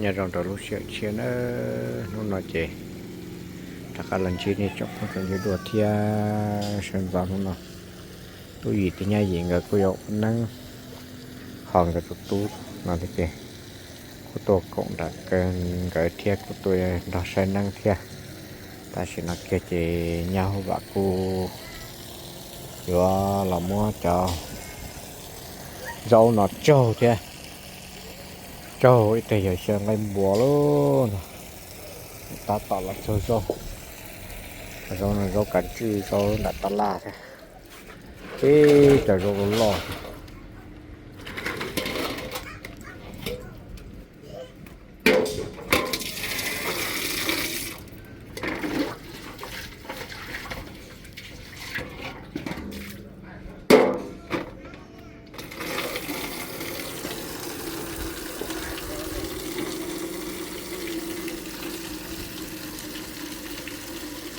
Nyob zoo rau lub sij hawm tshiab nawb, hnub no ces rov qab los ntsib nej tsoom phooj tsoom ywg dua thiab. Sawv ntxov hnub no tub Yim thiab nyab Yim nkawd kuj yuav ua neeb, ho nkawd tus tub no thiab ces kuj tuaj koom nram nkawd thiab kuj tuaj nrog saib neeb thiab. Tam sim no kiag ces nyab Hauv Vam kuj yuav los muab cov zaub no tsaug thiab, tsaug ib teg yog xyaw nqaij npua lawm no. Tab tom los tsaug zaub, zaub no zaub kav tswj zaub nram tab laj thiab, ib co zaub loj loj.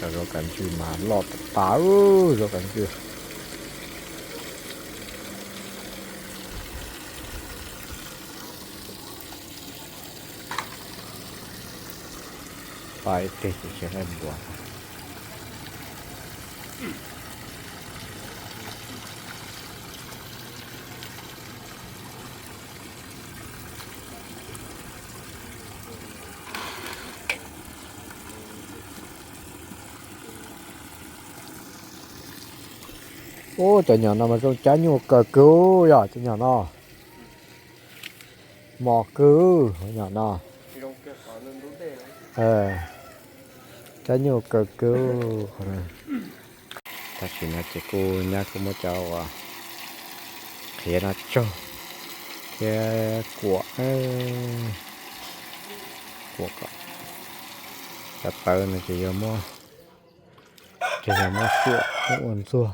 Cov zaub kav tswj mas loj tas tas, zaub kav tswj. Pab ib teg ces xyaw nqaij npua. Ub, cov nyom no mas zoo cab nyuj kawg kawg, yog cov nyom no mos kawg, nyom no cab nyuj kawg kawg. Tam sim no ces kuj nyab kuj muab cov uas qhiav no tsaug thiab kuam, kuam kom cov tawv no ces yuav muab, ces yuav muab suam ua ntxuag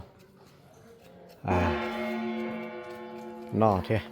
noj thiab.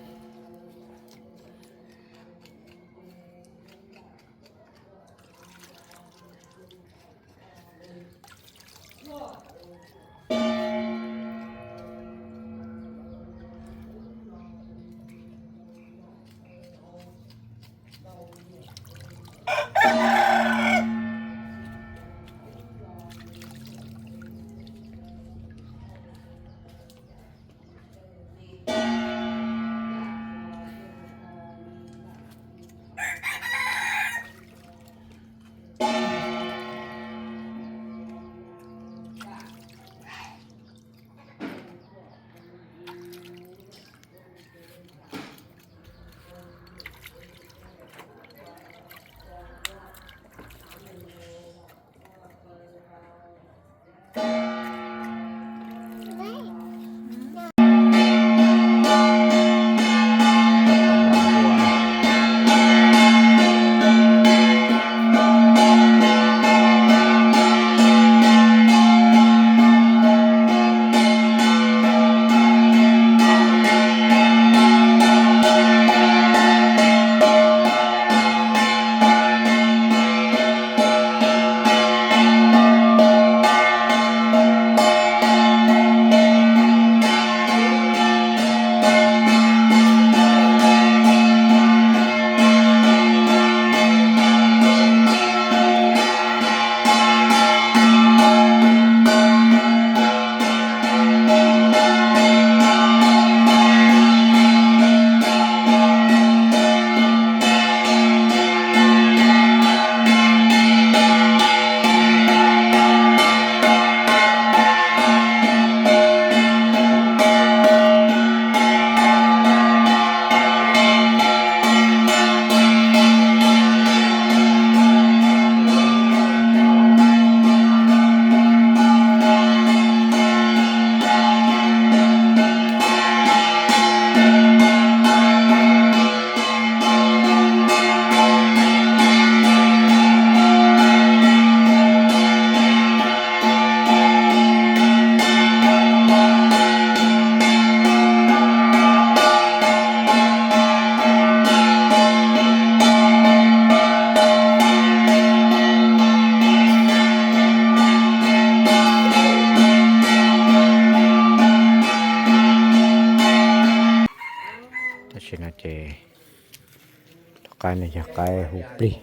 Nws yog qaib hu plig,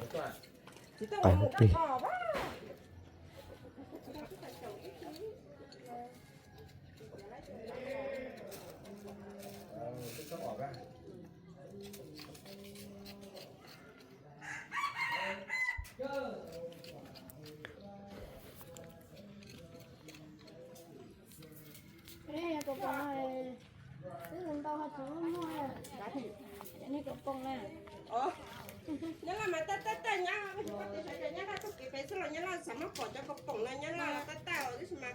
qaib hu plig. Nyob Laj mas tab tab tab nyob, nyob Laj txoj kev pem xwb los nyob Laj xav muab pom cov kaus poom no nyob Laj tab tab os tab sis mas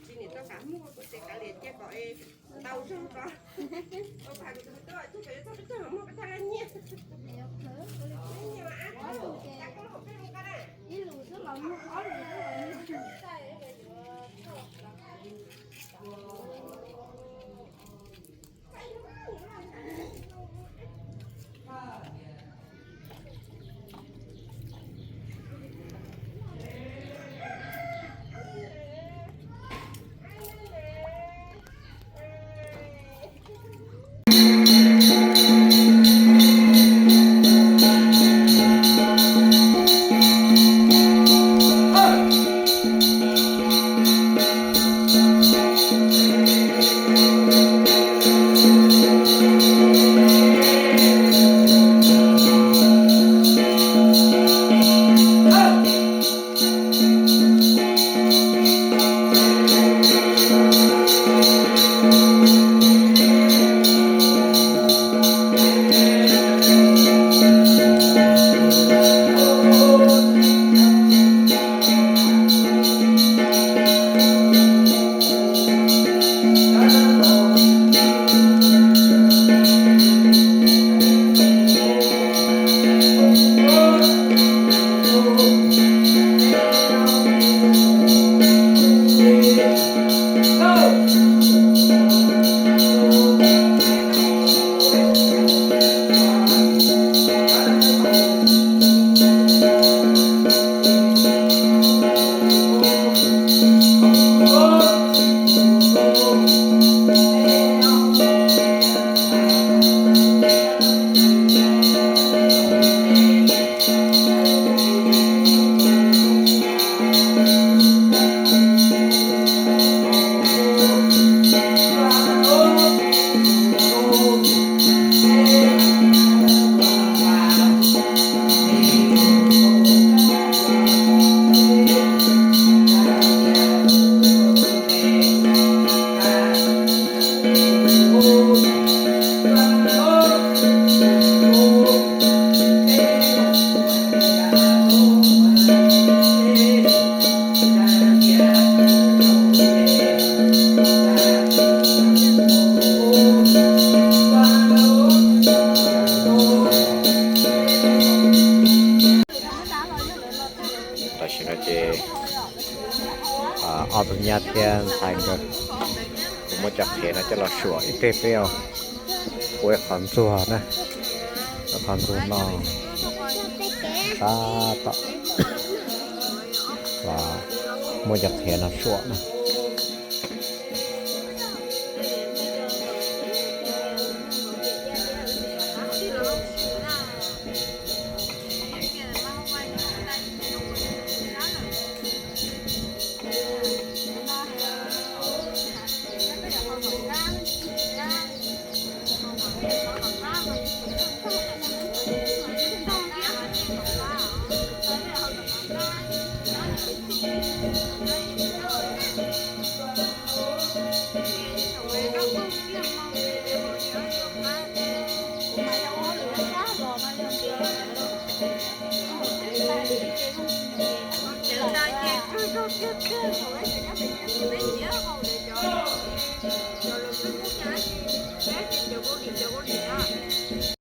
tsis nim tau kam muag kuv ces kav liam cia kom ntau zog ko. Ua pha kuv tus me tub ces kom yuav txog peb caug los muag peb thaj laj nyiaj. Tam sim no ces ob tug nyab thiab ntxhais nkawd kuj muab cov qhiav no coj los suam ib teg peb ua ib qhov ntxuag na, ua qhov ntxuag no tab tom muab cov qhiav no suam na. Cov ntawd ces kawg zog tiag tiag, thaum peb tseem nyob tsev peb nyiam haus li cov, cov lus twb muab cov dab tsi, peb ces cov Kaus Lim, cov Kaus Lim na.